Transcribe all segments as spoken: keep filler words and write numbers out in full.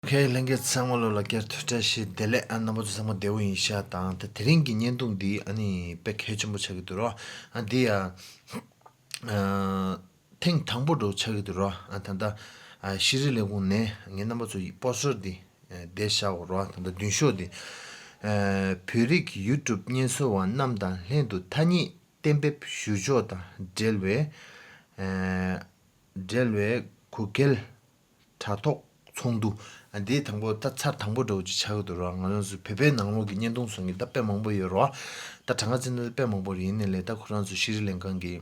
ཁེ་ལྷན་རྒྱས་ཚང་མ་ལོ་ལ་བསྐྱར་དུ་བཀྲ་ཤིས་བདེ་ལེགས། ཨ་རྣམ་པ་ཚོ་ཚང་མ་བདེ་བོ་ཡིན་ཤག་དང་། ད་དེ་རིང་གི་བརྙན་ཐུང་འདི་ཨ་ནི་དཔེ་གལ་ཆེན་པོ་ཆགས་ཀྱི་འདུག་རོ། ཨ་འདི་ཡ་ཨ་ཐེངས་དང་པོ་འདྲ་བོ་ཆགས་ཀྱི་འདུག་རོ། ཨ་ད་ལྟ་ཨ་ཤེས་རིག་ལས་ཁུངས་ནས་ངས་རྣམ་པ་ཚོ་ཡི་པོ་སི་ཊར་འདི་ཨ་བསྡད་བཞག་ཡོད་རོ། ད་ལྟ་མདུན་ཤོག་འདི་ཨ་བོད་རིགས་ཡུ་ཊུབ་བརྙན་བཟོ་བ་རྣམས་དང་ལྷན་དུ་ཐ་སྙད་གཏན་འབེབས་ཞུ་ཕྱོགས་དང་འབྲེལ་བའི་ཨ་འབྲེལ་བའི་གོ་སྐལ་དྲ་ཐོག་ཚོགས་འདུ། ཨ་འདི་དང་པོ་ད་ཚར་དང་པོ་འདྲ་བོ་ཅིག་ཆགས་ཀྱི་འདུག་རོ། ང་རང་ཚོ་བོད་པའི་ནང་ལོགས་ཀྱི་བརྙན་ཐུང་བཟོ་མཁན་ད་དཔེ་མང་པོ་ཡོད་རོ། ད་གྲངས་ཀ་བརྩིས་ན་ད་དཔེ་མང་པོ་རེད། ཡིན་ནའི་ལས་ད་ཁོ་རང་ཚོ་ཤེས་རིག་ལྷན་ཁང་གི་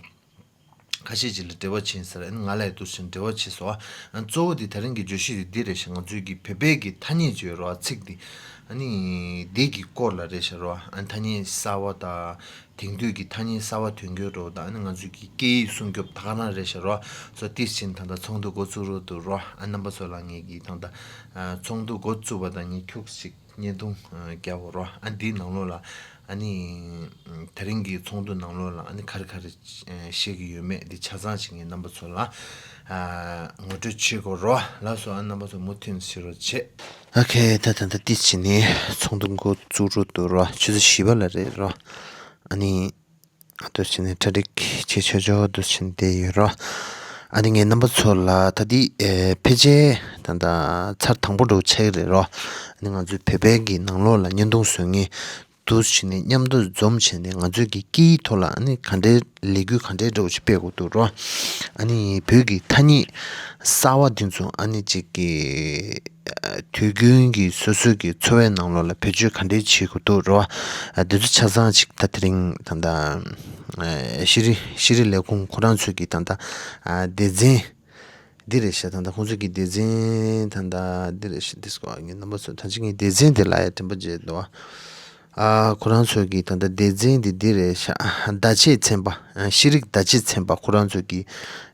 ཁ་ཤས་ཅིག་ལ་འབྲེལ་བ་བྱིན་ཟེར། ཨ་ནི་ང་ལ་ཡང་འདུག་སེ་འབྲེལ་བ་བྱས་སོང་། ཨ་གཙོ་བོ་འདི་ད་རིང་གི་བརྗོད་གཞི་འདི་འདི་རེད་ཤག་ང་ཚོའི་གི་བོད་པའི་གི་ཐ་སྙད་ཅིག་ཡོད་རོ། ཚིག་འདི་ཨ་ནི་འདི་གི་སྐོར་ལ་རེད་ཤག་རོ། ཨ་ནི་ཐ་སྙད་གསར་བ་དང་། དེང་དུས་ཀྱི་ཐ་སྙད་གསར་བ་ཐོན་རྒྱུ་རོ། ད་ཨ་ནི་ང་ཚོའི་གི་སྐད་ཡིག་སྲུང་སྐྱོབ་ད་ག་རང་རེད་ཤག་རོ། སོ་ཏིས་ཅིན་ད་ལྟ་ཚོགས་འདུ་འགོ་བཙུགས་རོགས་འདུག་རོ། ཨ་རྣམ་པ་ཚོ་ལ་ངེད་ཀྱི་ད་ལྟ་ཚོགས་འདུ་འགོ་བཙུགས་པ་དང་ངེད་ཁྱུག་ཅིག་བརྙན་ཐུང་རྒྱག་གོ་རོ། ཨ་འདིའི་ནང་ལོགས་ལ་ཨ་ནི་དེ་རིང་གི་ཚོགས་འདུ་ནང་ལོགས་ལ་ཨ་ནི་ག་རེ་ག་རེ་བཤད་ཀྱི་ཡོད་མེད་འདི་ཆ་ཚང་ཅིག་ངས་རྣམ་པ་ཚོ་ལ་ངོ་སྤྲོད་བྱེད་དགོས་རོ། ལགས་སོ། ཨ་རྣམ་པ་ཚོ་མུ་མཐུད་བྱེད་རོགས་བྱེད། ཨ་ཁེ་ད་ད་ད་ཏིས་ཅིན་ནི་ཚོགས་འདུ་འགོ་བཙུགས་རོགས་འདུག་རོ། ཆུ་ཚོད་བཞི་པ་ལ་རེད་རོ། ཨ་ནི་ཨ་འདུག་སེ་ནས་གྲ་སྒྲིག་བྱེད་ཆོག་ཆོག་འདུག་སེ་བསྡད་ཡོད་རོ། ཨ་ནི་ངས་རྣམ་པ་ཚོ་ལ་ད་འདི་ཨེ་ཕལ་ཆེར་ད་ལྟ་ཚར་དང་པོ་འདྲ་བོ་ཆགས་ཀྱི་རེད་རོ། ཨ་ནི་ང་ཚོའི་བོད་པའི་གི་ནང་ལོགས་ལ་བརྙན་ཐུང་བཟོ་མཁན་འདུག་སེ་ནས་མཉམ་དུ་འཛོམས་བྱས་ནས་ང་ཚོའི་གི་སྐད་ཡིག་ཐོག་ལ་ཨ་ནི་ག་འདྲའི་ལས་འགུལ་ག་འདྲའི་འདྲ་བོ་ཞིག་སྤེལ་དགོས་འདུག་རོ། ཨ་ནི་བོད་ཀྱི་ཐ་སྙད་གསར་བ་འདི་ཚོ་ཨ་ནི་ཅིག་གི་དུས་རྒྱུན་གྱི་སོ་སོའི་གི་འཚོ་བའི་ནང་ལོགས་ལ་བེད་སྤྱོད་ག་འདྲས་བྱེད་དགོས་འདུག་རོ། ཨ་འདི་ཚོ་ཆ་ཚང་ཅིག་ད་དེ་རིང་ད་ལྟ་ཨ་ཤེས་རིག་ཤེས་རིག་ལས་ཁུངས་ཁོ་རང་ཚོའི་གི་ད་ལྟ་ཨ་སྡེ་ཚན་འདི་རེད་ཤག་ད་ལྟ་ཁོང་ཚོའི་གི་སྡེ་ཚན་ད་ལྟ་འདི་རེད་ཤག་འདི་སྐོར་ངའི་རྣམ་པ་ཚོ་ད་ཅི་ངའི་སྡེ་ཚན་དེ་ལ་ཡ་དྲན་པ་བརྗེད་འདུག་ཨ་ཁོ་རང་ཚོའི་གི་ད་ལྟ་སྡེ་ཚན་འདི་འདི་རེད་ཤག་བརྡ་ཆད་ཚན་པ། ཨ་ཤེས་རིག་བརྡ་ཆད་ཚན་པ་ཁོ་རང་ཚོའི་གི་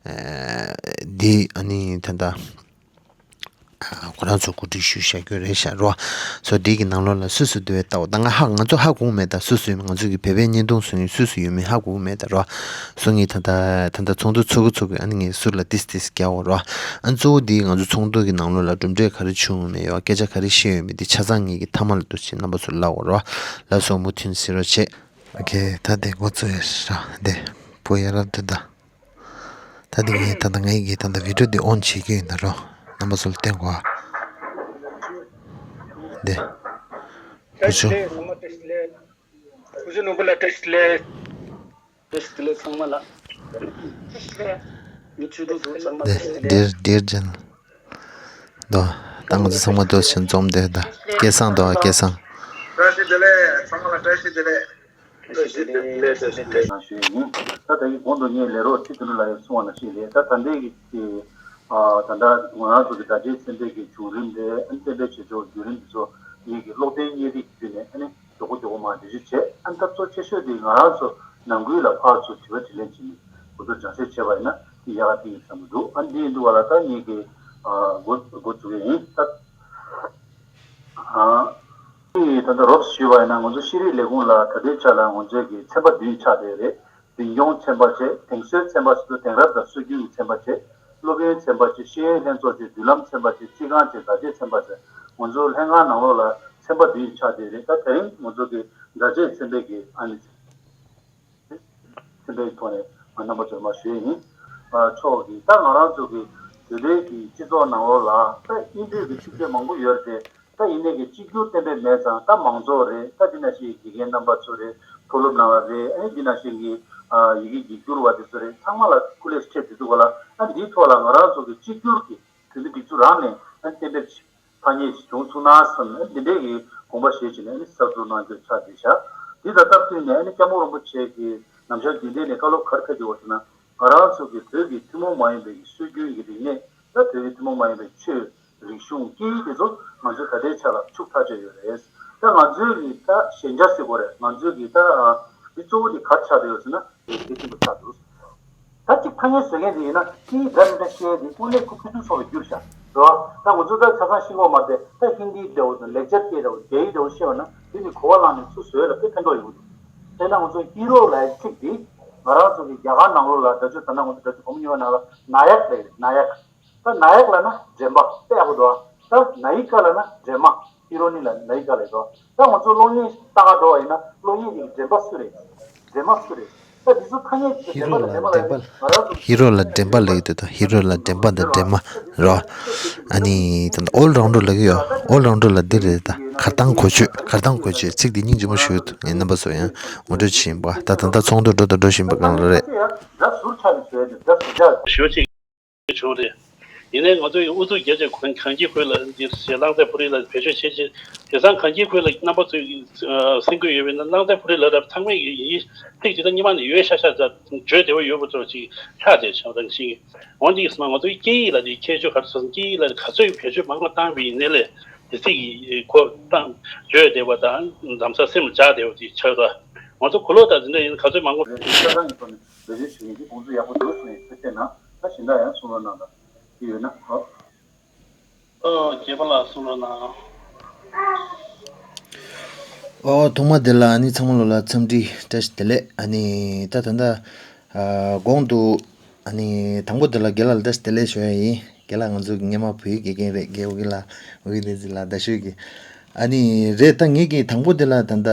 ཨ་འདི་ཨ་ནི་ད་ལྟ་ཨ་ཁོ་རང་ཚོ་གོ་སྒྲིག་ཞུས་བཞག་རྒྱུ་རེད་ཤག་རོ། སོ་འདི་གི་ནང་ལོགས་ལ་སུ་སུ་འདུག་པས་ལྟ་འོ། ད་ང་ཧ་ང་ཚོ་ཧ་གོ་མེད། ད་སུ་སུ་ཡོད་མེད། ང་ཚོ་གི་བོད་པའི་བརྙན་ཐུང་བཟོ་མཁན་སུ་སུ་ཡོད་མེད་ཧ་གོ་མེད་ད་རོ། སོ་ངས་ད་ད་ད་ད་ཚོགས་འདུ་ཚོགས་ཀྱི་ཚོགས་ཀྱི་ཨ་ནི་ངས་ཟུར་ལ་ཏིས་ཏིས་རྒྱག་འོ་རོ། ཨ་གཙོ་བོ་འདི་ང་ཚོ་ཚོགས་འདུ་གི་ནང་ལོགས་ལ་གྲུབ་འབྲས་ག་རེ་བྱུང་ཡོད་མེད་ཡོད། སྐད་ཆ་ག་རེ་བཤད་ཡོད་མེད་འདི་ཆ་ཚང་ངེད་ཀྱི་མཐའ་མ་ལ་འདུག་སེ་རྣམ་པ་ཚོ་ལབ་འོ་རོ། ལགས་སོ། མུ་མཐུད་གཟིགས་རོགས་བྱེད། ཨོ་ཁེ། ད་དེ་འགོ་བཙུགས་ཡོད་ར། དེ་བུ་ཡ་རབས་དེ་ད། ད་དེ་ངས་ད་ད་ངའི་གི་ད་ད་བི་ཌིའོ་དེ་ཨོན་བྱེད་ཀྱི་ཡིན་ད་རོ། རྣམ་པ་ཚོ་ལ་སྟོན་གོ། དེ། བུ་ཆུང་། བཀྲ་ཤིས་བདེ་ལེགས། ཚང་མ་བཀྲ་ཤིས་བདེ་ལེགས། བུ་ཆུང་ནོར་བུ་ལ་བཀྲ་ཤིས་བདེ་ལེགས། བཀྲ་ཤིས་བདེ་ལེགས་ཚང་མ་ལ། བཀྲ་ཤིས་བདེ་ལེགས། ངའི་ཆོས་དུང་དུ་ཚང་མ་བཀྲ་ཤིས་བདེ་ལེགས། དེ་དེར་དེར་ཅན། དོ། ད་ང་ཚོ་ཚང་མ་དོ་ཞིང་འཛོམས་དེ་ད། སྐལ་བཟང་དོ་སྐལ་བཟང་། བཀྲ་ཤིས་བདེ་ལེགས། ཚང་མ་ལ་བཀྲ་ཤིས་བདེ་ལེགས། ཞུ་ཡིན། ད་ད་ཡིན་གོང་དུ་ངས་ལས་རོགས་ཚེ་དོན་ལགས་ཡང་གསུངས་པ་ནང་བཞིན་རེད། ད་ད་ལྟའི་གི་ཨ་ད་ལྟ་ང་རང་ཚོ་གི་བརྡ་ཆད་ཚན་པའི་གི་བྱུང་རིམ་རེད། ཨ་ནི་གཏན་འབེབས་བྱེད་ཕྱོགས་བརྒྱུད་རིམ་འདི་ཚོ་ངེད་ཀྱི་ཀློག་ཐེངས་གཉིས་རིགས་བརྒྱུད་ནས་ཨ་ནི་མགྱོགས་པོ་མགྱོགས་པོ་མར་འགྲེལ་བརྗོད་བྱས། ཨ་ནི་ད་གཙོ་ཆེ་ཤོས་དེ་ང་རང་ཚོ་ནང་ཁུལ་ལ་ཕར་ཚུར་དྲི་བ་དྲིས་ལན་བྱས་ནས་གོ་བསྡུར་སྦྱང་བཤད་བྱས་པ་ཡིན་ན་དེ་ཡག་ག་ཐིག་ཡིན་བསམ་གྱི་འདུག་ཨ་ནི་འདི་ཡིན་དུས་བ་ལ་ད་ངེད་ཀྱི་ཨ་འགོ་འགོ་འཛུགས་ཀྱི་ཡིན་ད། ཨ། ད་ལྟ་རོབ་ཞུས་པ་ཡིན་ན་ང་ཚོ་ཤེས་རིག་ལས་ཁུངས་ལ་ད་ལྟའི་ཆ་ལ་ང་ཚོའི་གི་ཚན་པ་བདུན་ཆགས་བསྡད་རེད། འཛིན་སྐྱོང་ཚན་པ་བྱས། དེང་སྲོལ་ཚན་པ་ཟེར་དུས་དེང་རབས་དང་སྲོལ་རྒྱུན་གྱི་ཚན་པ་བྱས། སློབ་ཡོན་ཚན་པ་བྱས། ཤེས་ཡོན་ལྷན་ཚོགས་བྱས། མདུན་ལམ་ཚན་པ་བྱས། རྩིས་ཁང་བྱས། བརྡ་ཆད་ཚན་པ་ཟེར་ང་ཚོ་ལྷན་ཁང་ནང་ལོགས་ལ་ཚན་པ་བདུན་ཆགས་བསྡད་རེད། ད་དེ་རིང་ང་ཚོ་གི་བརྡ་ཆད་ཚན་པའི་གི་ཨ་ནི། ཚན་པའི་ཐོག་ནས་ང་རྣམ་པ་ཚོར་མར་ཞུ་ཡས་ཡིན། ཨ་ཕྱོགས་ཀྱི་ད་ང་རང་ཚོ་གི་བོད་པའི་གི་སྤྱི་ཚོགས་ནང་ལོགས་ལ་ད་དབྱིན་ཇིའི་གི་ཚིག་མཛོད་མང་པོ་ཡོད་རེད་དེ། ད་ཡིན་ནའི་གི་གཅིག་གྱུར་གཏན་འབེབས་མེད་ཙང་ད་མང་ཚོགས་རེད། ད་འདི་ནང་བཞིན་དགེ་རྒན་རྣམ་པ་ཚོ་རེད། མཐོ་སློབ་ནང་ལ་རེད། ཨ་ནི་འདི་ནང་བཞིན་གི་ཨ་ཡི་གེ་ཡིག་སྒྱུར་བ་དེ་ཚོ་རེད། ཚང་མ་ལ་སྐུ་ལས་ཁྲལ་དེ་ཚོ་ག་ལ་ཨ་འདིའི་ཐོག་ལ་ང་རང་ཚོ་གི་གཅིག་གྱུར་གི་བོད་མི་སྒྲིག་འཛུགས་རང་ནས་ཨ་གཏན་འབེབས་ཐ་སྙད་ཅིག་བྱུང་སོང་ན་བསམ་ནས་འདི་འདྲའི་གི་དགོངས་པ་བཞེས་བྱས་ནས་ཨ་ནི་གསར་འཛུགས་གནང་རྒྱུ་ཆགས་བསྡད་ཤག་འདི་དང་སྟབས་བསྟུན་ནས་ཨ་ནི་སྐྱབས་མགོན་རིན་པོ་ཆེ་གི་ནམ་ཞག་རྒྱུན་ལྡན་ནས་བཀའ་སློབ་ག་རེ་ཕེབས་ཀྱི་ཡོད་ཟེར་ན། ང་རང་ཚོ་གི་བོད་ཀྱི་ཐུན་མོང་མ་ཡིན་པའི་གི་སྲོལ་རྒྱུན་གྱི་རིག་གནས་ད་བོད་ཀྱི་ཐུན་མོང་མ་ཡིན་པའི་ཆོས་རིག་གཞུང་སྐད་ཡིག་དེ་ཚོ་ང་ཚོའི་ད་ལྟའི་ཆ་ལ་ཕྱུག་ཐག་ཆོད་ཡོད་རེད། ད་ང་ཚོའི་གི་ད་ཞན་ཆ་ཟེར་དགོས་རེད། ང་ཚོའི་གི་ད་འདི་གཙོ་བོ་དེ་ག་རེ་ཆགས་བསྡད་ཡོད་ཟེར་ན་དེ་གལ་ཆེན་པོ་ཆགས་འདུག་ད་གཅིག་ཐ་སྙད་བཟོ་མཁན་དེ་ཡིན་ན་ཧིན་དི་འདྲ་མི་འདྲ་བཤད་དེ་དངོས་གནས་ཁོ་ཕུན་སུམ་ཚོགས་པར་གྱུར་ཤག་རེད་བ། ད་ང་ཚོ་ད་ཆ་ཚང་ཤེས་ཀྱི་ཡོད་མ་རེད་དེ། ད་ཧིན་དིའི་འདྲ་བོ་དང་ལེགས་སྦྱར་སྐད་འདྲ་བོ་རྒྱ་ཡིག་འདྲ་བོ་བཤད་པ་ན་དེ་ནི་གོ་བ་བླངས་ནས་ཚུར་བཟོས་ལ་དཔེ་ཕན་ཐོགས་ཡོང་གི་འདུག་དཔེར་ན་ང་ཚོ་ཧི་རོ་ལབ་ཡག་ཚིག་འདི་ང་རང་ཚོ་གི་རྒྱ་གར་ནང་ལོགས་ལ་འདྲ་བྱུང་ད་ན་ང་ཚོ་འདྲ་བྱུང་བུ་མོ་གཉིས་པ་ནང་ལ་ན་ཡག་ལབ་ཡོད། ན་ཡག་ད་ན་ཡག་ལབ་ན་འདྲེན་པ་དཔེ་ཡག་པོ་འདུག་ཨ། ད་ནཱ་ཡིག་ཀ་ལབ་ན་འདྲེན་མ། ཧི་རོ་ནི་ལ་ནཱ་ཡིག་ཀ་ལབ་རེད་དོ། ད་ང་ཚོ་གློག་བརྙན་ལྟ་ག་འགྲོ་བ་ཡིན་ན་གློག་བརྙན་དེ་གི་འདྲེན་པ་སུ་རེད། འདྲེན་མ་སུ་རེད། ད་འདི་ཚོ་ཐ་སྙད་ཀྱི་ཧི་རོ་འདྲེན་པ་ལ་ལ་འདྲེན་མ་འདྲེན་ལ་པ་ལ་ང་རང་ཚོ་ཧི་རོ་ལ་འདྲེན་པ་ལབ་ཀྱི་འདུག་ད་ཧི་རོ་ལ་འདྲེན་པ་དང་འདྲེན་མ་རོ། ཨ་ནི་ད་ཨོལ་རའུན་ཌར་ལབ་ཀྱི་ཡོད། ཨོལ་རའུན་ཌར་ལ་འདི་རེད། ད་གར་སྟངས་གོ་ཆོད། གར་སྟངས་གོ་ཆོད། ཚིག་འདི་སྙིང་རྗེ་མོ་ཞུ་འདུག་ངས་རྣམ་པ་ཚོ་ཡང་ངོ་སྤྲོད་བྱེད་ཡིན་པ། ད་ད་ལྟ་ཚོགས་འདུ་འགྲོ་དང་འགྲོ་བཞིན་པ་གང་ལ་རེད། ཞུ་ཅིག་བྱུང་རེད། ཡིན་ནའི་ང་ཚོ་ཡི་ཨུ་ཚུགས་རྒྱབ་བྱས་གང་གང་ཅིའི་ཁུལ་ལ་འདིར་ཞེས་གླང་རྩེ་ཕུ་རི་ལ་བེད་སྤྱོད་བྱེད་ཅིང་། དེང་སང་གང་ཅིའི་ཁུལ་ལ་རྣམ་པ་ཚོས་གསན་གྱི་ཡོད་པས་ན། གླང་རྩེ་ཕུ་རི་ལ་རབ་ཚང་མས་ཡིན་ཚིག་ཅིག་ད་སྔོན་མ་ནས་ཡོད་ཤག་ཤག་ད་བརྗོད་བདེ་བོ་ཡོད་པ་ཚོ་ཅིག་ཆགས་བསྡད་བྱུང་རང་བཞིན་གྱི། འོན་ཏེ་ཡིན་སྲིད་ན་ང་ཚོའི་སྐད་ཡིག་ལ་དེ་ཁྱད་ཆོས་ག་རེ་ཟེར་ན། སྐད་ཡིག་ལ་ག་ཚོད་བེད་སྤྱོད་མང་པོ་བཏང་བའི་ཡིན་ནའི་ལས་དེ་ཚིག་གི་གོ་བཏང་བརྗོད་བདེ་བ་དང་ལམ་སང་སེམས་ལ་འཇགས་བདེ་བ་དེ་ཆགས་ད། ང་ཚོ་གུ་ལོག་དང་དེ་འདྲ་ཡིན་ན་ག་ཚོད་མང་པོ། ལས་ཤ་སྟག་གི་ཐོག་ནས་འབད་བརྩོན་ཞུ་མཁན་གྱི་དགོངས་ཚུལ་ཡག་པོ་འདུག་ཟེར་ནས་ཐུགས་རྗེ་གནང་། ད་གཞན་དག་ཡང་གསུང་རོགས་གནང་དང་། དེ་ཡོད་ན་ཧོ། ཨོ་རྒྱས་པ་ལགས་གསུང་རོགས་གནང་། ཨོ་ཐོག་མ་དེ་ལ་ཨ་ནི་ཚང་མ་ལོ་ལ་འཚམས་འདྲི་བཀྲ་ཤིས་བདེ་ལེགས། ཨ་ནི་ད་ད་ད་ཨ་གོང་དུ་ཨ་ནི་དང་པོ་དེ་ལ་རྒན་ལགས་ལ་བཀྲ་ཤིས་བདེ་ལེགས་ཞུ་ཡ་ཡིན། རྒན་ལགས་ང་ཚོ་གི་སྔོན་མ་བོད་ཡིག་དགེ་རྒན་རེད། རྒན་འོ་གི་ལགས་འོ་གི་ལས་ཚིག་ལགས་རྡ་ཤོད་ཀྱི། ཨ་ནི་རེད། ད་ངེད་ཀྱིས་དང་པོ་དེ་ལ་ད་ལྟ་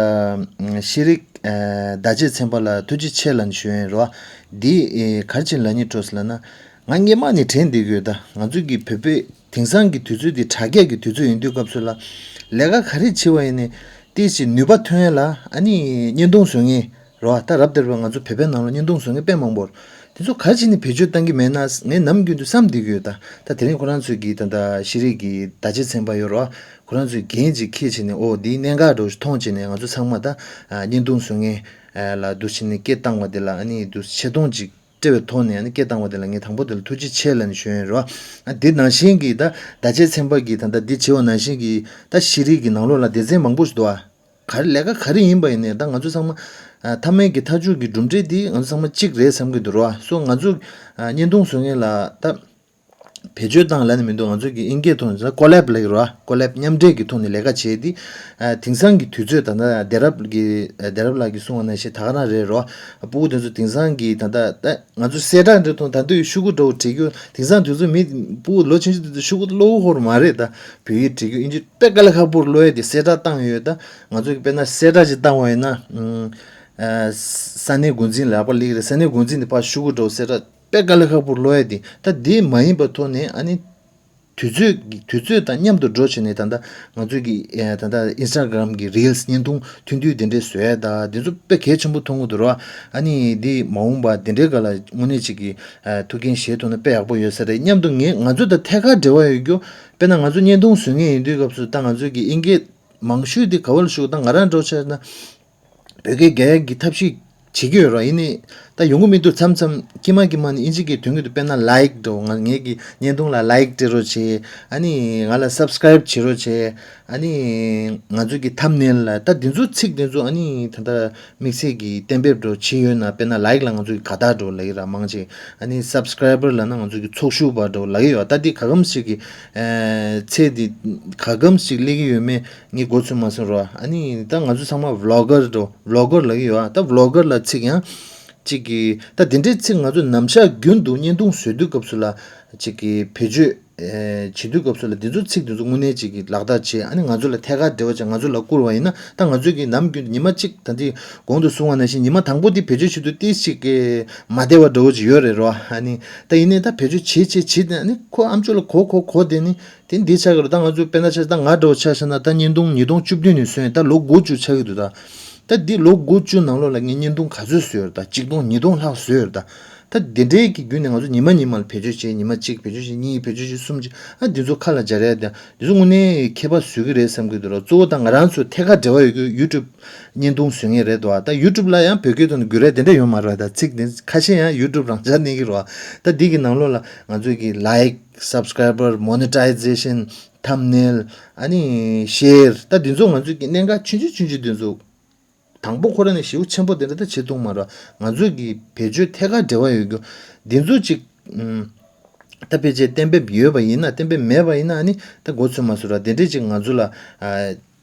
ཤེས་རིག་ཨ་བརྡ་ཆད་ཚན་པ་ལ་ཐུགས་རྗེ་ཆེ་ལབ་ནས་ཞུ་ཡ་ཡིན་རོ། འདི་ཨེ་ག་རེ་བྱས་ལབ་སྙིང་བྲོ་སོང་ལབ་ན། ང་སྔོན་མ་ནས་དྲན་བསྡད་ཀྱི་ཡོད། ད་ང་ཚོ་གི་བོད་པའི་དེང་སང་གི་དུས་ཚོད་འདི་དྲ་རྒྱ་གི་དུས་ཚོད་ཡིན་དུས་སྐབས་སུ་ལ། ལས་ཀ་ག་རེ་བྱེད་པ་ཡིན་ནའི་ཏོག་ཙམ་ནུས་པ་ཐོན་ཡ་ལ་ཨ་ནི་བརྙན་ཐུང་བཟོ་མཁན་རེད་བ། ད་རབ་དེར་བ་ང་ཚོ་བོད་པའི་ནང་ལ་བརྙན་ཐུང་བཟོ་མཁན་དཔེ་མང་པོ་རེད། དེ་ཚོ་ག་རེ་བྱས་ནས་བེད་སྤྱོད་བཏང་གི་མེད་ན་ངས་ནམ་རྒྱུན་དུ་བསམ་བསྡད་ཀྱི་ཡོད། ད་ད་དེ་རིང་ཁོ་རང་ཚོས་ཀྱི་ད་ད་ཤེས་རིག་གི་བརྡ་ཆད་ཚན་པ་ཡོད་རེད་བ། ཁོ་རང་ཚོས་འགན་ཅིག་འཁྱེར་བྱས་ནས་ཨོ་འདིའི་གནད་འགག་འདྲ་བོ་ཞིག་མཐོང་བྱས་ནས་ང་ཚོ་ཚང་མ་ད་བརྙན་ཐུང་བཟོ་མཁན་ལ་འདུག་བྱས་ནས་སྐད་བཏང་བ་དེ་ལ་ཨ་ནི་འདུག་ཆེ་མཐོང་ཅིག་སྤྲད་པའི་ཐོག་ནས་ཨ་ནི་སྐད་བཏང་བ་དེ་ལ་ངས་དང་པོ་དེ་ལ་ཐུགས་རྗེ་ཆེ་ལབ་ནས་ཞུ་ཡ་ཡིན་རོ། ཨ་དེ་ནང་བཞིན་གྱི་ད་བརྡ་ཆད་ཚན་པ་གི་ད་ལྟ་འདི་བྱས་པ་ནང་བཞིན་གྱི་ད་ཤེས་རིག་གི་ནང་ལོགས་ལ་སྡེ་ཚན་མང་པོ་ཞིག་འདུག་ཨ། ག་རེ་ལས་ཀ་ག་རེ་ཡིན་པ་ཡིན་ནའི་ད་ང་ཚོ་ཚང་མ་ཨ་མཐའ་མའི་གི་མཐའ་མཇུག་གི་གྲུབ་འབྲས་འདི་ང་ཚོ་ཚང་མ་གཅིག་རེད་བསམ་གྱི་འདུག་རོ། སོ་ང་ཚོ་ཨ་བརྙན་ཐུང་བཟོ་མཁན་ལ་ད། བེད་སྤྱོད་བཏང་ལབ་ནས་མི་འདུག་ང་ཚོ་གི་ཨིན་སྐད་ཐོག་ནས་ཀོ་ལེབ་ལབ་ཀྱི་རེད་བ། ཀོ་ལེབ་མཉམ་འབྲེལ་གྱི་ཐོག་ནས་ལས་ཀ་བྱས་ཏེ། ཨ་དེང་སང་གི་དུས་ཚོད་ད་ལྟ་དེང་རབས་ཀྱི་ཨ་དེང་རབས་ལགས་ཀྱིས་གསུངས་པ་ནང་བཞིན་ད་ག་རང་རེད་རོ། སྤུ་གུ་དེ་ཚོ་དེང་སང་གི་ད་ལྟ་ད་ང་ཚོ་གསལ་བསྒྲགས་འདྲ་མཐོང་ད་དུང་ཤོག་གུ་འདྲ་བོ་བྲིས་རྒྱུ། དེང་སང་དུས་ཚོད་མི་སྤུ་གུ་ལོ་ཆུང་ཆུང་དེ་ཚོ་ཤོག་གུ་ཀློག་ཧོར་མ་རེད། ད་བོད་ཡིག་བྲིས་རྒྱུ་ཨིན་ཇི་དཔེ་དཀའ་ལས་ཁག་པོ་ལོས་ཡ་དེ་གསལ་བསྒྲགས་བཏང་ཡོད། ད་ང་ཚོ་གི་དཔེར་ན་གསལ་བསྒྲགས་ཅིག་བཏང་བ་ཡིན་ན། ཨ་ས་གནས་འགོ་འཛིན་ལ་ཡག་པོ་ལེགས་རེད། ས་གནས་འགོ་འཛིན་དེ་ཕར་ཤོག་གུ་འདྲ་བོ་གསལ་བསྒྲགས། དཔེ་དཀའ་ལས་ཁག་པོ་ལོས་ཡ་དེ། ད་དེ་མ་ཡིན་པའི་ཐོག་ནས་ཨ་ནི་དུས་ཚོད་ཀྱི་དུས་ཚོད་དང་མཉམ་དུ་འགྲོ་བྱས་ནས་ད་ལྟ་ང་ཚོས་ཀྱི་ཨེ་ད་ལྟ་ཨིན་སི་ཊ་གྷི་རམ་གྱི་རིལ་སི་བརྙན་ཐུང་ཐུང་ཐུང་དེ་འདྲས་བཟོ་ཡ་ད་དེ་ཚོ་དཔེ་གལ་ཆེན་པོ་མཐོང་གི་འདུག་ར། ཨ་ནི་འདི་མ་འོངས་པ་དེ་འདྲའི་སྒང་ལ་དངོས་གནས་ཅིག་གི་ཨ་ཐུགས་འགན་བཞེས་ཐུབ་ན་དཔེ་ཡག་པོ་ཡོད་ས་རེད་སྙམ་དུ། ངས་ང་ཚོ་དང་ཐད་ཀར་འབྲེལ་བ་ཡོད་རྒྱུ་དཔེར་ན་ང་ཚོ་བརྙན་ཐུང་བཟོ་མཁན་ཡིན་དུས་སྐབས་སུ་ད་ང་ཚོས་ཀྱི་ཨིན་སྐད་མང་ཤོས་དེ་ག་བ་ལ་ཞུགས། ད་ང་རང་འདྲ་བོ་ཆ་བཞག་ན། བོད་སྐད་རྒྱག་ཡག་གི་ཐབས་ཤེས་བྱེད་ཀྱི་ཡོད་ར། ཡིན་ནའི་ད་ཡོང་གི་མི་འདུག་མཚམས་མཚམས་ཀྱི་མ་ཀྱི་མ་ནི་ཨིན་ཇི་སྐད་ཐོན་གྱི་འདུག་དཔེར་ན་ལའིཀ་འདྲ་བོ། ང་ངེད་ཀྱི་བརྙན་ཐུང་ལ་ལའིཀ་སྤྲད་རོགས་བྱེད། ཨ་ནི་ང་ལ་སབ་སི་ཀ་རའིབ་བྱེད་རོགས་བྱེད། ཨ་ནི་ང་ཚོ་གི་ཐམ་ནེལ་ལ་ད་འདི་ཚོ་ཚིག་འདི་ཚོ་ཨ་ནི་ད་ལྟ་དམིགས་བསལ་གྱི་གཏན་འབེབས་འདྲ་བོ་བྱེད་ཡོད་ན། དཔེར་ན་ལའིཀ་ལ་ང་ཚོ་གི་དགའ་རྟགས་འདྲ་བོ་ལབ་ཀྱི་ར་མང་ཆེ། ཨ་ནི་སབ་སི་ཀ་རའི་བར་ལབ་ན་ང་ཚོ་གི་ཚོགས་ཞུགས་པ་འདྲ་བོ་ལབ་ཀྱི་ཡོད། ད་འདི་ག་གམ་ཞིག་གི་ཨ་ཚད་འདི་ག་གམ་ཞིག་སླེབས་ཀྱི་ཡོད་མེད་ངས་མགོ་ཚོད་མ་སོང་ར། ཨ་ནི་ད་ང་ཚོ་ཚང་མ་བི་ལོག་གར་འདྲ་བོ་བི་ལོག་གར་ལབ་ཀྱི་ཡོད། ད་བི་ལོག་གར་ལབ་ཚིག་ཡང་གཅིག་གི་ད་དེ་འདྲའི་ཚིག་ང་ཚོ་ནམ་ཞག་རྒྱུན་དུ་བརྙན་ཐུང་བཟོ་དུས་སྐབས་སུ་ལ་གཅིག་གི་བེད་སྤྱོད་ཨེ་བྱེད་དུས་སྐབས་སུ་ལ་འདི་ཚོ་ཚིག་འདི་ཚོ་དངོས་གནས་ཅིག་གི་ལག་བསྟར་བྱེད། ཨ་ནི་ང་ཚོ་ལ་ཐད་ཀར་འབྲེལ་བ་བྱེད། ང་ཚོ་ལ་བསྐུར་བ་ཡིན་ན་ད་ང་ཚོས་ཀྱི་ནམ་རྒྱུན་དུ་ཉི་མ་གཅིག་ད་འདི་གོང་དུ་གསུངས་པ་ནང་བཞིན་ཉི་མ་དང་པོ་འདི་བེད་སྤྱོད་བྱེད་དུས་ཏོག་ཙམ་གི་མ་བདེ་བ་འདྲ་བོ་ཅིག་ཡོད་རེད་རོ། ཨ་ནི་ད་ཡིན་ནའི་ད་བེད་སྤྱོད་བྱེད་བྱེད་བྱེད་དེ་ཨ་ནི་ཁོ་ཨམ་ཅོག་ལ་གོ་གོ་གོ་དེ་ནི་དེ་འདི་ཆགས་ཀྱི་རེད། ད་ང་ཚོ་དཔེར་ན་ཆ་ད་ང་འདྲ་བོ་ཆ་བཞག་ན་ད་བརྙན་ཐུང་ཉིས་སྟོང་བཅུ་བདུན་ནས་བཟོས་ད་ལོ་དགུ་བཅུ་ཆགས་ཀྱི་འདུག་ད་ད་འདི་ལོ་དགུ་བཅུ་ནང་ལོགས་ལ་ངས་བརྙན་ཐུང་ག་ཚོད་བཟོས་ཡོད་རེད། ད་གཅིག་སྟོང་ཉིས་སྟོང་ལྷག་བཟོས་ཡོད་རེད་ད། ད་དེ་འདྲའི་གི་བརྒྱུད་ནས་ང་ཚོ་ཉི་མ་ཉི་མ་ལ་བེད་སྤྱོད་བྱེད། ཉི་མ་གཅིག་བེད་སྤྱོད་བྱེད། གཉིས་བེད་སྤྱོད་བྱེད། གསུམ་བྱེད། ཨ་འདི་ཚོ་ཁ་ལ་སྦྱར་ཡ་དེ་འདི་ཚོ་དངོས་གནས་མཁས་པ་བཟོ་གི་རེད་བསམ་གི་འདུག་ར། གཙོ་བོ་ད་ང་རང་ཚོ་ཐད་ཀར་འབྲེལ་བ་ཡོད་རྒྱུ་ཡུ་ཊུབ་བརྙན་ཐུང་བཟོ་མཁན་རེད་དོ། ད་ཡུ་ཊུབ་ལ་ཡང་བོད་སྐད་ཐོག་ནས་བརྒྱུད་རེས་དེ་འདྲ་ཡོད་མ་རེད། ད་ཚིག་དེ་ཁ་ཤས་ཡང་ཡུ་ཊུབ་རང་འཇགས་གནས་ཀྱི་རེད། ད་འདི་གི་ནང་ལོགས་ལ་ང་ཚོ་གི་ལའིཀ་སབ་སི་ཀ་རའི་བར་མོ་ནི་ཊའི་ཛེ་ཤན་ཐམ་ནེལ་ཨ་ནི་ཤེར་ད་འདི་ཚོ་ང་ཚོ་གི་གནད་འགག་ཆུང་ཆུང་ཆུང་ཆུང་འདི་ཚོ། དང་པོ་ཁོ་རང་ནས་ཞེ་པོ་ཆེན་པོ་དེ་འདྲ་ད་བྱེད་ཐུབ་མ་རེད། ང་ཚོས་ཀྱི་བེད་སྤྱོད་ཐད་ཀར་འབྲེལ་བ་ཡོད་རྒྱུ་འདི་ཚོ་ཅིག་ཨུམ། ད་ཕལ་ཆེར་གཏན་འབེབས་ཡོད་པ་ཡིན་ན། གཏན་འབེབས་མེད་པ་ཡིན་ན་ཨ་ནི་ད་མགོ་ཚོད་མ་སོང་ར། དེ་འདྲས་ཅིག་ང་ཚོ་ལ་ཨ་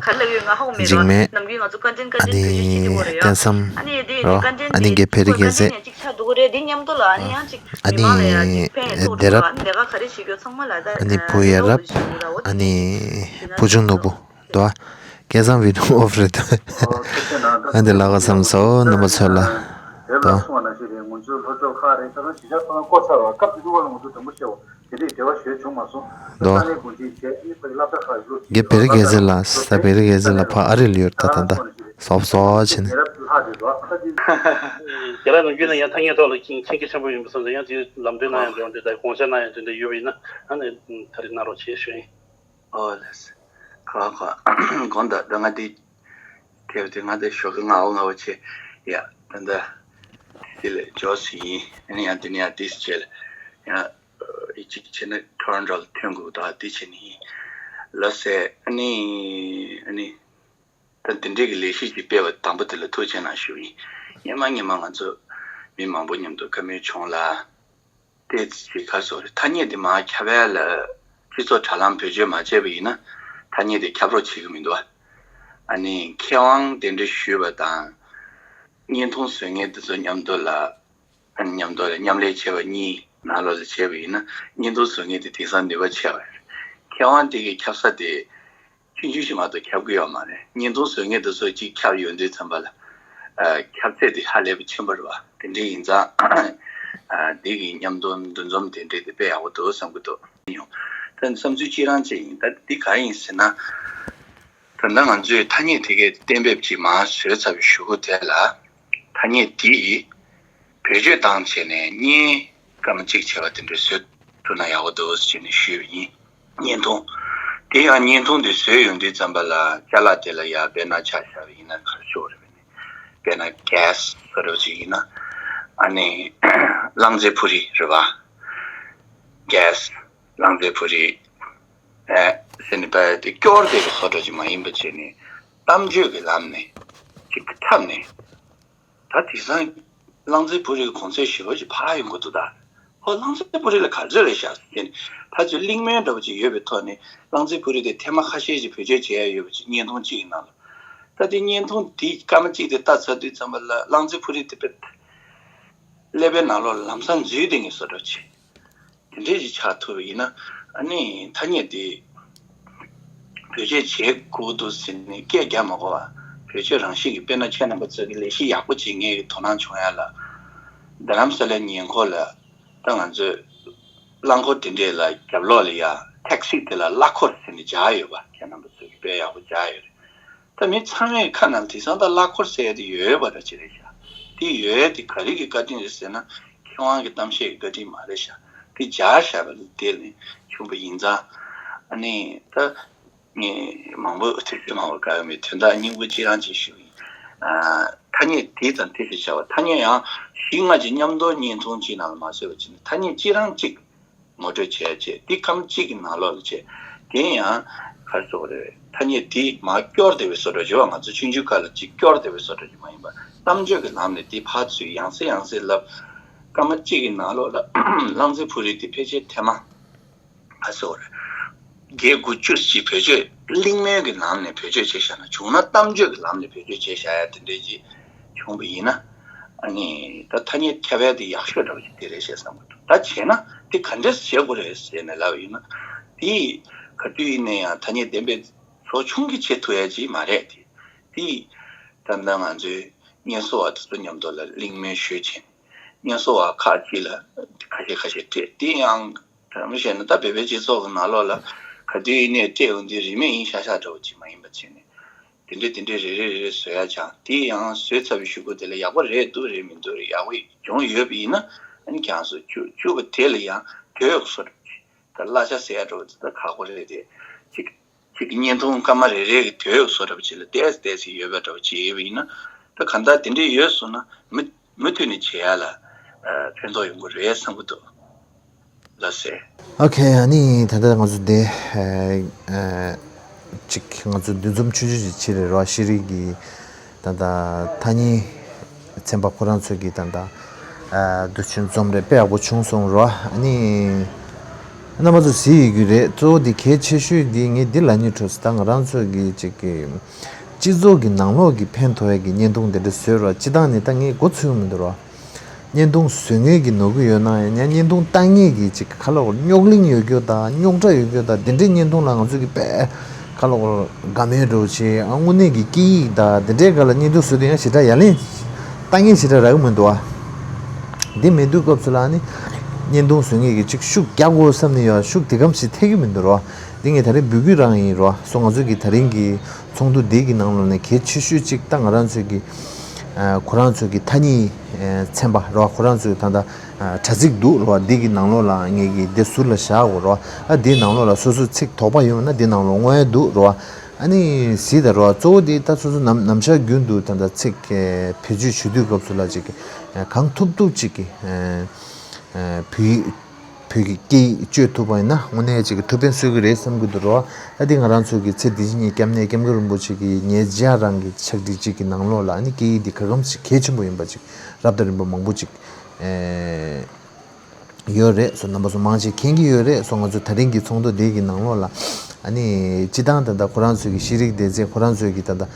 དང་། འཇིགས་མེད། ཨ་ནི་བསྟན་བསམ་རོ། ཨ་ནི་དགེ་བེ་རི་དགེ་མཛེས། ཨ་ནི་བདེ་རབ། ཨ་ནི་བུ་ཡ་རབ། ཨ་ནི་བུ་ཆུང་ནོར་བུ། དོ། སྐལ་བཟང་བི་ནོ་ཨོ་ཕི་རེད། ཨ་འདི་ལགས་ཀ་བསམ་སོ་ནམ་པ་ཚོ་ལ། དོ། དེ་ལ་སོང་བ་ནང་བཞིན་རེད། ང་ཚོའི་ལྷོ་ཕྱོགས་ཁག་རེད། ད་རུང་གཞིས་ཆགས་ཚང་མ་བསྐོ་ཚར་བ་སྐབས་དེ་དུས་བར་ལ་ང་ཚོ་དྲན་པོ་བྱས་པ་དེ་འདྲའི་འབྲེལ་བ་ཞེ་བྱུང་མ་སོང་། དོ། ས་གནས་དགོན་སྡེའི་ཆེད་ཨ་ནི་ཕ་གི་སློབ་གྲྭ་ཁག་ལོ་རྒྱུས་དགེ་བེ་རི་དགེ་མཛེས་ལགས། ད་བེ་རི་དགེ་མཛེས་ལགས་ཕ་ཨ་རི་ལ་ཡོད་ད། ད་ད་སོབ་སོ་བྱས་ནས། རྒྱ་ལ་ནང་རྒྱུད་ན་ཡང་ཐ་སྙད་ཐོག་ལ་མཁྱེན་མཁྱེན་རྒྱ་ཆེན་པོ་ཡིན་པ་སོང་ཙང་ཡང་དེ་ལམ་སྟོན་གནང་ཡང་འདྲ་བ་འདི་ད་དགོངས་འཆར་གནང་ཡང་འདྲ་འདྲ་ཡོད་པ་ཡིན་ན་ཨ་ནི་ད་རེས་གནང་རོགས་བྱེད་ཞུ་ཡིན། ཨོ་ལགས་སོ། གོ་གོ། དགོངས་དག་ད་ང་འདི་དེབ་དེ་ང་འདི་ཞོགས་ཀ་ང་འོ་ང་འོ་ཆེ་ཡ། ད་ལྟ་དེ་ལས་འབྱོར་སི་ཡིན། ཨ་ནི་ཡང་དེ་ནས་ཡང་དེ་སི་བྱས་ལ་ཡང་ཨི་གཅིག་བྱས་ན་ཊོ་རོན་ཊོ་ལ་ཐོན་དགོས་ད་དེ་བྱས་ནི་ཡིན་ལ་ཟེར། ཨ་ནི་ཨ་ནི་ད་འདི་འདྲའི་གི་ལས་གཞི་ཅིག་སྤེལ་བ་དང་པོ་དེ་ལ་ཐུགས་རྗེ་གནང་ཞུ་ཡིན། སྔོན་མ་སྔོན་མ་ང་ཚོ་མི་མང་པོ་མཉམ་དུ་བཀའ་མོལ་བྱུང་ལ། ཏེ་ཅི་ག་སོགས་རེད། ཐ་སྙད་འདི་མར་ཁྱབ་ཡ་ལ་སྤྱི་ཚོགས་དྲ་ལམ་བེད་སྤྱོད་མ་བྱས་པ་ཡིན་ན་ཐ་སྙད་དེ་ཁྱབ་རོགས་བྱེད་ཀྱི་མི་འདུག་ཨ་ནི་མཁས་དབང་གདན་འདྲེན་ཞུས་པ་དང་། བརྙན་ཐུང་བཟོ་མཁན་དེ་ཚོ་མཉམ་དུ་ལ་ཨ་ནི་མཉམ་དུ་ལ་མཉམ་ལས་བྱས་པ་གཉིས་ནང་ལོགས་ལ་བྱས་པ་ཡིན་ན་བརྙན་ཐུང་བཟོ་མཁན་དེ་དེང་སང་ནུས་པ་ཆེ་བ་རེད། མཁས་དབང་དེ་གི་ཁྱབ་ས་དེ། ཆུང་ཆུང་ཞིག་མ་གཏོགས་ཁྱབ་ཀྱི་ཡོད་མ་རེད། བརྙན་ཐུང་བཟོ་མཁན་དེ་ཚོ་གཅིག་ཁྱབ་ཡོང་དུས་ཙམ་པ་ལ། ཨ། ཁྱབ་ཚད་དེ་ཧ་ལས་པ་ཆེན་པོ་རེད་བ། དེ་འདྲ་ཡིན་ཙང་། ཨ། འདི་གི་མཉམ་དུ་འདུ་འཛོམས་དེ་འདྲ་དེ་དཔེ་ཡག་པོ་འདུག་བསམ་གྱི་འདུག་ཡོང་། ད་བསམ་ཚུལ་གཅིག་རང་གཅིག་ཡིན། ད་འདི་ག་ཡིན་ཟེར་ན། ད་ལྟ་ང་ཚོས་ཐ་སྙད་དེ་གའི་གཏན་འབེབས་ཅིག་མར་བཟོས་ཚར་བའི་གཞུག་གུ་དེ་ལ། ཐ་སྙད་འདི་ཡིས། བེད་སྤྱོད་བཏང་བྱས་ནས་བརྙན་སྐར་མ་གཅིག་བྱས་པ་དེ་འདྲ་བཟོ་ཐུབ་ན་ཡག་པོ་འདུག་ཟེར་ནས་ཞུས་པ་ཡིན། བརྙན་ཐུང་། དེ་ཡང་བརྙན་ཐུང་དེ་བཟོས་ཡོང་དུས་ཙམ་པ་ལ་ཅ་ལག་དེ་ལ་ཡ་དཔེར་ན་ཆ་བཞག་པ་ཡིན་ན་ག་རེ་ཞུ་དགོས་རེད་པས་ནི། དཔེར་ན་གྷེ་སི་བཟོ་འདྲ་ཅིག་ཡིན་ན། ཨ་ནི་རླངས་རྫས་འཕུར་རི་རེད་བ། གྷེ་སི། རླངས་རྫས་འཕུར་རི། ཨེ། ཟེར་ནས་པ་དེ་སྐྱོར་བསྡད་པའི་བཟོ་འདྲ་ཅིག་མ་ཡིན་པ་བྱས་ནས་གཏམ་བརྗོད་ཀྱི་ལམ་ནས་ཅིག་འཁྲབ་ནས། ད་དེང་སང་རླངས་རྫས་འཕུར་རི་གི་གོང་ཚད་ཞེ་པོ་ཅིག་འཕར་ཡོང་གི་འདུག་ད། ཨོ་རླངས་རྫས་འཕུར་རི་ལ་ག་ཚོད་རེད་ཤག་ཟེར་ནས་ཕར་ཚུར་གླེང་མོལ་འདྲ་པོ་ཅིག་ཡོད་པའི་ཐོག་ནས་རླངས་རྫས་འཕུར་རི་དེ་ཐེངས་མ་ཁ་ཤས་ཅིག་བེད་སྤྱོད་བྱེད་ཡ་ཡོད་པ་ཅིག་བརྙན་ཐུང་གཅིག་གི་ནང་ལ། ད་དེ་བརྙན་ཐུང་དེ་སྐར་མ་གཅིག་དེ་ལྟ་ཚར་དུས་ཙམ་པ་ལ་རླངས་རྫས་འཕུར་རི་དེ་དཔེ་ཀླད་པའི་ནང་ལོགས་ལ་ལམ་སང་འཛུལ་བསྡད་མཁན་བཟོ་འདྲ་ཅིག་དེ་འདྲས་ཅིག་ཆགས་ཐུབ་པ་ཡིན་ན་ཨ་ནི་ཐ་སྙད་དེ་བེད་སྤྱོད་བྱེད་དགོས་འདུག་ཟེར་ནས་སྐད་རྒྱག་མ་དགོས་པ། བེད་སྤྱོད་རང་བཞིན་གྱིས་དཔེར་ན་ཁྱེད་རྣམ་པ་ཚོ་གི་ལས་གཞི་ཡག་པོ་བྱེད་མཁན་གྱི་དོ་སྣང་བྱུང་ཡ་ལ། རྡ་རམ་ས་ལའི་ཉེ་འཁོར་ལ་ད་ང་ཚོས་རླངས་འཁོར་དེ་འདྲས་ལ་རྒྱབ་ལོགས་ལ་ཡ་ཐེག་སི་དེ་ལ་གླ་འཁོར་ཟེར་ནས་སྦྱར་ཡོད་པ། ཁྱེད་རྣམ་པ་ཚོ་གི་དཔེ་ཡག་པོ་སྦྱར་ཡོད་རེད། ད་མི་ཚང་མའི་ཁ་ནང་དེང་སང་ད་གླ་འཁོར་ཟེར་ཡ་དེ་ཡོད་པ་འདྲ་ཅིག་རེད་ཤག་དེ་ཡོད་ཡ་དེ་ག་རེ་གི་བཀའ་དྲིན་རེད་ཟེར་ན་མཁས་དབང་གི་གཏམ་བཤད་ཀྱི་བཀའ་དྲིན་མ་རེད་ཤག་དེ་སྦྱར་བཞག་པ་ལ་བརྟེན་ནས་བྱུང་བ་ཡིན་ཙང་། ཨ་ནི་ད་ངས་མང་པོ་དུས་ཚོད་མང་པོ་བཀག་ཡོད་མེད། དོན་དག་སྙིང་པོ་གཅིག་རང་གཅིག་ཞུ་གི་ཡིན། ཨ། ཐ་སྙད་དེ་དང་དེ་ཞེས་བྱ་བ་ཐ་སྙད་ཡང་བཞི་ལྔ་ཅིག་མཉམ་དུ་བརྙན་ཐུང་གཅིག་ནང་ལ་མ་བཟོས་པ་བྱས་ནས་ཐ་སྙད་གཅིག་རང་གཅིག་ངོ་སྤྲོད་བྱས་བྱས་འདི་སྐར་མ་གཅིག་གི་ནང་ལོགས་ལ་བྱས། དེ་ཡང་ག་རེ་ཟེར་དགོས་རེད། ཐ་སྙད་འདི་མར་སྐྱོར་བསྡད་པའི་བཟོ་འདྲ་བྱས་པ། ང་ཚོ་ཆུང་ཆུང་སྐབས་ལ་ཅིག་སྐྱོར་བསྡད་པའི་བཟོ་འདྲ་ཅིག་མ་ཡིན་པར་གཏམ་བརྗོད་ཀྱི་ལམ་ནས་འདི་ཕར་ཚུར་ཡང་སེ་ཡང་སེ་ལབ། སྐར་མ་གཅིག་གི་ནང་ལོགས་ལ་རླངས་རྫས་འཕུར་རི་འདི་ཕལ་ཆེར་ཐེངས་མ་ག་རེ་ཟེར་དགོས་རེད། བརྒྱད་དགུ་བཅུ་ཅིག་བེད་སྤྱོད་གླེང་མོལ་གྱི་ལམ་ནས་བེད་སྤྱོད་བྱས་བཞག་ན། བྱུང་ན་གཏམ་བརྗོད་ཀྱི་ལམ་ནས་བེད་སྤྱོད་བྱས་བཞག་ཡ་དེ་འདྲས་ཅིག་བྱུང་བ་ཡིན་ན། ཨ་ནི་ད་ཐ་སྙད་ཁྱབ་ཡ་དེ་ཡག་ཤོས་འདྲ་བ་ཞིག་དེ་རེད་ཤག་བསམ་གྱི་འདུག་ད་བྱས་ན་དེ་ག་འདྲས་བྱེད་དགོས་རེད་ཟེར་ནས་ལབ་པ་ཡིན་ན། དེ་ག་དུས་ཡིན་ན་ཡང་ཐ་སྙད་གཏན་འབེབས་ ཚོགས་ཆུང་གིས་བྱེད་ཐུབ་ཡ་ཅིག་མ་རེད་དེ། དེ་ད་ལྟ་ང་ཚོའི་བརྙན་བཟོ་བ་དེ་ཚོ་མཉམ་དུ་ལ་གླེང་མོལ་ཞུས་ཕྱིན། བརྙན་བཟོ་བ་ཁག་ཅིག་ལ་ཁ་ཤས་ཁ་ཤས་སྤྲད་དེ་ཡང་དྲང་མོ་བཤད་ན་ད་བོད་པའི་སྤྱི་ཚོགས་ཀྱི་ནང་ལོགས་ལ་ག་དུས་ཡིན་ནའི་སྤྲད་འོང་དུས་རིན་མེད་ཡིན་ཤག་ཤག་འདྲ་བོ་ཅིག་མ་ཡིན་པ་བྱས་ནས། དེ་འདྲས་དེ་འདྲས་རེ་རེ་རེ་རེ་བཟོ་ཡ་ཆགས། དེ་ཡང་བཟོས་ཚར་བའི་གཞུག་གུ་དེ་ལ་ཡག་པོ་རེད་འདུག་རེད་མི་འདུག་རེད། ཡག་པོ་བྱུང་ཡོད་པ་ཡིན་ན་ཨ་ནི་ཁྱེད་རང་ཚོ་བཅུག་བཅུག་པ་དེ་ལ་ཡང་དོ་ཡག་བཟོ་འདྲ་བྱེད། ད་གླ་ཆ་ཟེར་ཡ་འདྲ་བོ་དེ་ད་ཁག་པོ་རེད་དེ། གཅིག་གཅིག་གི་བརྙན་ཐུང་སྐར་མ་རེ་རེ་གི་དོ་ཡག་བཟོ་འདྲ་བོ་ཅིག་ལ་ཏོག་ཙམ་ཏོག་ཙམ་ཡོད་པ་འདྲ་བོ་ཅིག་ཡོད་པ་ཡིན་ན། ད་གང་ལྟར་དེ་འདྲས་ཡོད་སོང་ན་མུ་མུ་མཐུད་ནས་བྱེད་ཡ་ལ་ཨ་ཕན་ཐོགས་ཡོང་གི་རེད་བསམ་གི་འདུག་ལགས་སེ། ཨོ་ཁེ། ཨ་ནི་ད་ལྟ་ང་ཚོ་འདི་ཨ་ཨ་ཅིག་ང་ཚོ་འདུ་འཛོམས་ཆུང་ཆུང་ཞིག་བྱེད་རེད་རོ། ཤེས་རིག་གི་ད་ལྟ་ཐ་སྙད་ཚན་པ་ཁོ་རང་ཚོ་གི་ད་ལྟ་ཨ་འདུ་ཆེན་འཛོམས་རེད། དཔེ་ཡག་པོ་བྱུང་སོང་རོ། ཨ་ནི་རྣམ་པ་ཚོ་གཟིགས་ཡོད་ཀྱི་རེད། གཙོ་བོ་འདི་གལ་ཆེ་ཤོས་འདི་ངས་འདི་ལབ་སྙིང་བྲོ་སོང་། ད་ང་རང་ཚོ་གི་ཅིག་གི་སྤྱི་ཚོགས་ཀྱི་ནང་ལོགས་ཀྱི་ཕན་ཐོགས་ཡ་གི་བརྙན་ཐུང་དེ་འདྲ་བཟོས་རོགས། སྤྱི་བཏང་ནས་ད་ངས་འགོ་ཚུགས་མི་འདུག་རོགས། བརྙན་ཐུང་བཟོ་མཁན་གྱི་ནོར་གྱི་ཡོད་ན་ཡང་ཡང་བརྙན་ཐུང་ལྟ་མཁན་གྱི་ཅིག་ཁ་ལོག་རྙོག་གླེང་ཡོད་རྒྱུ་དང་རྙོག་དྲ་ཡོད་རྒྱུ་དང་དེ་འདྲའི་བརྙན་ཐུང་ལ་ང་ཚོ་གི་དཔེ་ཁ་ལོག་དགའ་མོས་འདྲ་བོ་བྱེད། ཨ་དངོས་གནས་ཀྱི་སྐད་ཡིག་དང་དེ་འདྲའི་སྒང་ལ་བརྙན་ཐུང་བཟོས་དུས་ཡང་ཞེ་དྲག་ཡ་ལན་ལྟ་མཁན་ཞེ་དྲག་རག་གི་མི་འདུག་ཨ། འདི་མེད་དུས་སྐབས་སུ་ལ་ནི་བརྙན་ཐུང་བཟོ་མཁན་གྱི་ཅིག་ཤུགས་རྒྱག་དགོས་བསམ་ནས་ཡོད། ཤུགས་དེ་གམ་ཞིག་ཐེབས་ཀྱི་མི་འདུག་རོ། འདི་ངས་ད་རེས་འབོད་སྐུལ་རང་ཡིན་རོ། སོ་ང་ཚོ་གི་ད་རིང་གི་ཚོགས་འདུ་འདི་གི་ནང་ལོགས་ནས་གལ་ཆེ་ཤོས་གཅིག་ད་ང་རང་ཚོའི་གི་ཨ་ཁོ་རང་ཚོའི་གི་ཐ་སྙད་ཨ་ཚན་པ་རོ། ཁོ་རང་ཚོའི་ད་ལྟ་ཨ་དྲ་ཚིགས་འདུག་རོ། འདི་གི་ནང་ལོགས་ལ་ངས་གི་འདི་ཟུར་ལ་བཞག་གོ་རོ། ཨ་འདིའི་ནང་ལོགས་ལ་སོ་སོ་ཚིག་དོགས་པ་ཡོད་ན་འདི་ནང་ལོགས་བསྔོ་ཡ་འདུག་རོ། ཨ་ནི་གཟིགས་དང་རོ། གཙོ་བོ་འདི་ད་སོ་སོ་ནམ་ནམ་ཞག་རྒྱུན་དུ་ད་ལྟ་ཚིག་ཨ་བེད་སྤྱོད་ཞུ་དུས་སྐབས་སུ་ལ་ཅིག་གི་ཨ་གང་ཐུབ་ཐུབ་ཅིག་གི་ཨ་ཨ་བོད་ཡིག་བོད་ཀྱི་སྐད་ཡིག་སྤྱོད་ཐུབ་པ་ཡིན་ན་དངོས་གནས་ཅིག་གི་ཐུགས་ཕན་གསོས་ཀྱི་རེད་བསམ་གྱི་འདུག་རོ། ཨ་དེ་ང་རང་ཚོ་གི་ཚེ་འདི་ཕྱི་གཉིས་སྐྱབས་གནས་སྐྱབས་མགོན་རིན་པོ་ཆེ་གི་ཉེ་ཆར་རང་གི་ཕྱག་བྲིས་གཅིག་གི་ནང་ལོགས་ལ་ཨ་ནི་སྐད་ཡིག་འདི་ག་གམ་ཞིག་གལ་ཆེན་པོ་ཡིན་པ་ཅིག་རབ་དང་རིམ་པ་མང་པོ་ཅིག་ཨེ་ཡོད་རེད། སོ་རྣམ་པ་ཚོ་མང་ཆེ་མཁྱེན་གྱི་ཡོད་རེད། སོ་ང་ཚོ་ད་རིང་གི་ཚོགས་འདུ་འདི་གི་ནང་ལོགས་ལ་ཨ་ནི་སྤྱི་བཏང་ད་ལྟ་ཁོ་རང་ཚོ་གི་ཤེས་རིག་སྡེ་ཚན་ཁོ་རང་ཚོ་གི་ད་ལྟ་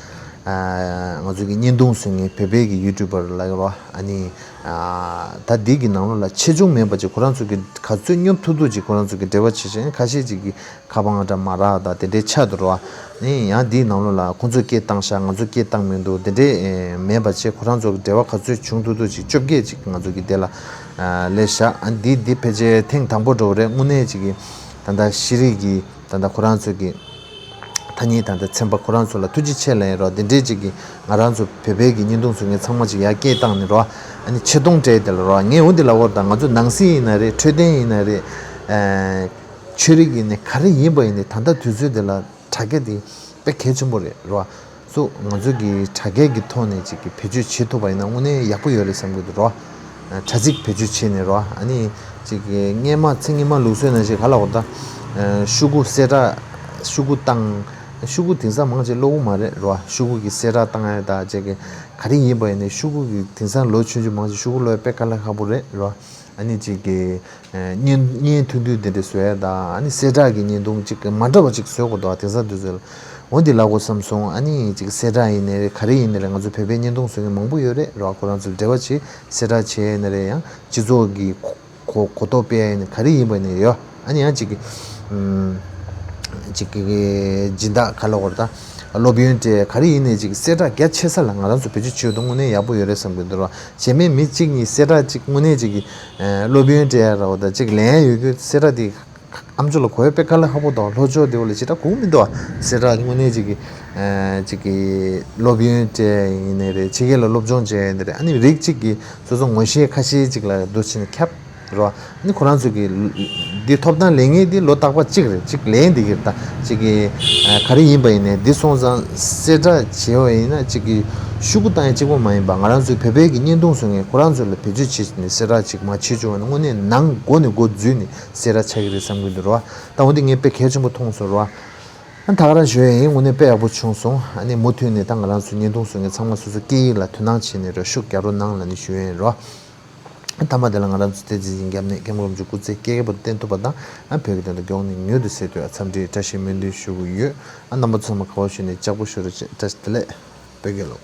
ཨ་ང་ཚོ་གི་བརྙན་ཐུང་བཟོ་མཁན་བོད་པའི་གི་ཡུ་ཊུབ་པར་ལ་ཡོད་རོ། ཨ་ནི་ཨ་ད་འདི་གི་ནང་ལོགས་ལ་ཆེ་ཆུང་མེད་པ་ཅིག་ཁོ་རང་ཚོ་གི་ག་ཚོད་སྙོབ་ཐུབ་ཐུབ་ཅིག་ཁོ་རང་ཚོ་གི་འབྲེལ་བ་བྱེད་བཞིན། ཁ་ཤས་ཅིག་གི་ཁ་པར་འདྲ་མ་རག་དང་དེ་འདྲའི་ཆགས་འདུག་རོ། ཨ་ནི་ཡང་འདིའི་ནང་ལོགས་ལ་ཁོང་ཚོས་སྐད་བཏང་ཤག་ང་ཚོས་སྐད་བཏང་མི་འདུག་དེ་འདྲའི་ཨེ་མེད་པ་བྱས་ཁོ་རང་ཚོ་གི་འབྲེལ་བ་ག་ཚོད་བྱུང་ཐུབ་ཐུབ་ཅིག་བཅོ་བརྒྱད་ཅིག་ང་ཚོ་གི་དེ་ལ་ཨ་སླེབས་ཤག་ཨ་འདི་འདི་ཕལ་ཆེར་ཐེངས་དང་པོ་འདྲ་བོ་རེད། དངོས་གནས་ཅིག་གི་ད་ལྟ་ཤེས་རིག་གི་ད་ལྟ་ཁོ་རང་ཚོ་གི་ཐ་སྙད་ད་ལྟ་ཚན་པ་ཁོ་རང་ཚོ་ལ་ཐུགས་རྗེ་ཆེ་ལབ་ཡིན་རོགས། དེ་འདྲའི་ཅིག་གི་ང་རང་ཚོ་བོད་པའི་གི་བརྙན་ཐུང་བཟོ་མཁན་ཚང་མ་ཅིག་ཡར་སྐད་བཏང་ནས་རོགས། ཨ་ནི་ཆེ་མཐོང་སྤྲད་དེ་ལ་རོགས། ངས་འོ་འདི་ལབ་ཡོད་ད། ང་ཚོ་ནང་སྲིད་ཡིན་ན་རེད། འཕྲོད་བསྟེན་ཡིན་ན་རེད། ཨ་ཆོས་རིག་ཡིན་ནའི་ག་རེ་ཡིན་པ་ཡིན་ནའི་ད་ལྟ་དུས་ཚོད་འདི་ལ་དྲ་རྒྱ་འདི་དཔེ་གལ་ཆེན་པོ་རེད་རོགས། སོ་ང་ཚོ་གི་དྲ་རྒྱ་གི་ཐོག་ནས་ཅིག་གི་བེད་སྤྱོད་བྱེད་ཐུབ་པ་ཡིན་ན་དངོས་གནས་ཡག་པོ་ཡོད་རེད་བསམ་གྱི་འདུག་རོགས། དྲ་ཚིགས་བེད་སྤྱོད་བྱས་ནས་རོགས། ཨ་ནི་ཅིག་གི་སྔས་མ་ཚེ་སྔས་མ་ལུགས་སྲོལ་ནང་བཞིན་ག་ལབ་དགོས་ད། ཤོག་གུ་གསལ་བསྒྲགས་ཤོག་གུ་བཏང་། ཤོག་གུ་དེང་སང་མང་ཆེ་ཀློག་གི་མ་རེད་རོགས། ཤོག་གུ་གི་གསལ་བསྒྲགས་བཏང་ཡ་ད་ཅིག་གི་ག་རེ་ཡིན་པ་ཡིན་ནའི་ཤོག་གུ་གི་དེང་སང་ལོ་ཆུང་ཆུང་མང་ཆེ་ཤོག་གུ་ཀློག་ཡ་དཔེ་དཀའ་ལས་ཁག་པོ་རེད་རོགས། ཨ་ནི་ཅིག་གི་བརྙན་བརྙན་ཐུང་ཐུང་དེ་འདྲ་བཟོ་ཡ་དང་། ཨ་ནི་གསལ་བསྒྲགས་ཀྱི་བརྙན་ཐུང་ཅིག་མ་འདྲ་བ་ཅིག་བཟོ་དགོས་འདུག་དེང་སང་དུས་ཚོད་ལ་འོ་འདི་ལབ་དགོས་བསམ་སོང་། ཨ་ནི་ཅིག་གསལ་བསྒྲགས་ཡིན་ནའི་རེད། ག་རེ་ཡིན་ནའི་རེད། ང་ཚོ་བོད་པའི་བརྙན་ཐུང་བཟོ་མཁན་མང་པོ་ཡོད་རེད་རོགས། ཁོ་རང་ཚོ་འབྲེལ་བ་བྱེད། གསལ་བསྒྲགས་བྱས་ཡིན་ནའི་རེད། ཡང་སྤྱི་ཚོགས་ཀྱི་གོ་གོ་གོ་རྟོགས་སྤེལ་ཡ་ཡིན་ནའི་ག་རེ་ཡིན་པ་ཡིན་ནའི་ཡོད། ཨ་ནི་ཡང་ཅིག་གི་ཅིག་གི་སྦྱིན་བདག་ག་ལབ་དགོས་རེད་ད། སློབ་ཡོན་སྤྲད་ག་རེ་ཡིན་ནའི་ཅིག་གསལ་བསྒྲགས་རྒྱ་ཆེ་ས་ལ་ང་རང་ཚོ་བེད་སྤྱོད་བྱེད་དུས་དངོས་གནས་ཡག་པོ་ཡོད་རེད་བསམ་གྱི་འདུག་རོགས། གཞན་མའི་མི་གཅིག་གཉིས་གསལ་བསྒྲགས་ཅིག་དངོས་གནས་ཅིག་གི་སློབ་ཡོན་སྤྲད་ཡ་ར་བ་ད་ཅིག་ལེན་ཡ་ཡོད་རྒྱུ་གསལ་བསྒྲགས་དེ་ཨམ་ཅོག་ལ་གོ་ཡ་དཔེ་དཀའ་ལས་ཁག་པོ་འདུག་ལྷོ་ཕྱོགས་དེ་བ་ལ་ཅིག་ད་གོ་མི་འདུག་གསལ་བསྒྲགས་དངོས་གནས་ཅིག་གི་ཅིག་གི་སློབ་ཡོན་སྤྲད་ཡིན་ནའི་རེད། ཕྱི་རྒྱལ་ལ་སློབ་སྦྱོང་བྱས་ཡིན་ནའི་རེད། ཨ་ནི་རིགས་གཅིག་གི་སོ་སོ་ངོ་ཤེས་ཁ་ཤས་ཅིག་ལ་འདུག་ཕྱིན་ཁྱབ་རོ། ཨ་ནི་ཁོ་རང་ཚོ་གི་འདི་ཐོབ་ཐང་ལེན་མཁན་འདི་ལོ་རྟག་པ་གཅིག་རེད། གཅིག་ལེན་འདི་གིར་ད་གཅིག་གི་ག་རེ་ཡིན་པ་ཡིན་ནའི་འདི་སོང་ཙང་གསལ་བསྒྲགས་བྱས་པ་ཡིན་ན་གཅིག་གི་ཤོག་གུ་བཏང་ཡ་གཅིག་པོ་མ་ཡིན་པ། ང་རང་ཚོའི་བོད་པའི་གི་བརྙན་ཐུང་བཟོ་མཁན་ཁོ་རང་ཚོ་ལ་བེད་སྤྱོད་བྱེད་ནས་གསལ་བསྒྲགས་གཅིག་མ་བྱེད་བཅུག་པ་ན་དངོས་གནས་ནང་སྒོ་ནས་སྒོ་འཛུལ་ནས་གསལ་བསྒྲགས་ཆགས་ཀྱི་རེད་བསམ་གྱི་འདུག་རོ། ད་འོ་འདི་ངས་དཔེ་གལ་ཆེན་པོ་མཐོང་སོང་རོ། ཨ་ད་ག་རང་ཞུ་ཡ་ཡིན། དངོས་གནས་དཔེ་ཡག་པོ་བྱུང་སོང་། ཨ་ནི་མུ་མཐུད་ནས་ད་ང་རང་ཚོ་བརྙན་ཐུང་བཟོ་མཁན་ཚང་མ་སོ་སོ་སྐད་ཡིག་ལ་དོ་སྣང་བྱས་ནས་རོ་ཤུགས་རྒྱག་རོགས་གནང་ལབ་ནས་ཞུ་ཡ་ཡིན་རོ། མཐའ་མ་དེ་ལ་ང་རང་ཚོ་བསྟན་འཛིན་ཡིན་རྒྱབ་ནས་སྐྱེ་དགུ་སྐུ་ཚེ་བརྟན་ཐུབ་པ་དང་། ཨ་བོད་ཀྱི་དོན་དུ་མགྱོགས་ནས་མྱུར་དུ་གསལ་ཐུབ་ཡ་འཚམས་འདྲིའི་བཀྲ་ཤིས་སྨོན་འདུན་ཞུ་གི་ཡོད། ཨ་རྣམ་པ་ཚང་མ་ག་བ་བཞུགས་ནས་ལྕགས་པོ་ཞུ་རོགས་བྱེད། བཀྲ་ཤིས་བདེ་ལེགས། བོད་རྒྱལ་ལོ།